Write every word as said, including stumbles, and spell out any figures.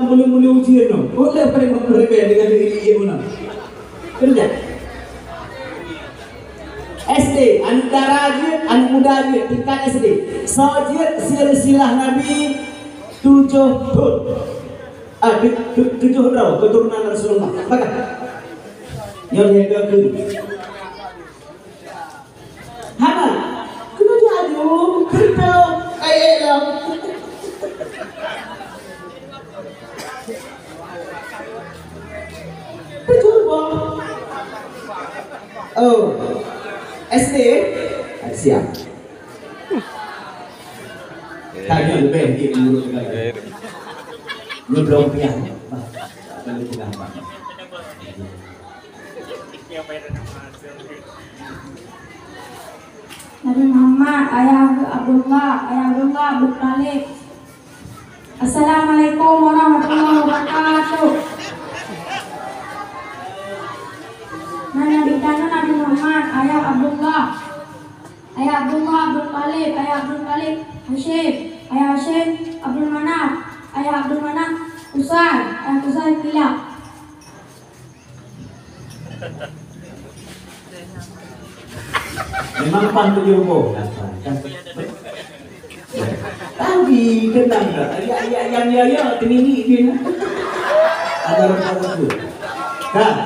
Meunyoe-meunyoe ujian nyoe, uleh paling meureuka dengan diri dia guna. Kerja. S D, aneuk dara jeuet, aneuk muda jeuet, tingkat S D. Soe jeuet silsilah Nabi tujoh thon. Ah, tu-, tu-, tujoh droe keturunan Rasulullah. Pakat. Nyoe lhèe keu. Hana. Keuneuk jaju, keuneuk kai ék lom. Tujoh boh. Oh. S D? Ah, siap. Tanya lebih sikit menurut negara. Nyoe belum piah. Bah, belum pegang, bah. Nabi Muhammad, ayah Abdullah, ayah Abdullah bin Muttalib. Assalamualaikum warahmatullahi wabarakatuh. Nan Nabi tanyoe Nabi Muhammad, ayah Abdullah. Ayah Abdullah Abdul Muttalib, ayah Abdul Muttalib Hashim, ayah Hashim Abdul Manaf, ayah Abdul Manaf Qusay, ayah Qusay Kilab. Memang pan tujoh boh. Tapi tenang dah. Ya, ya, yang ya, ya, tenini dia. Ada orang tu. Dah.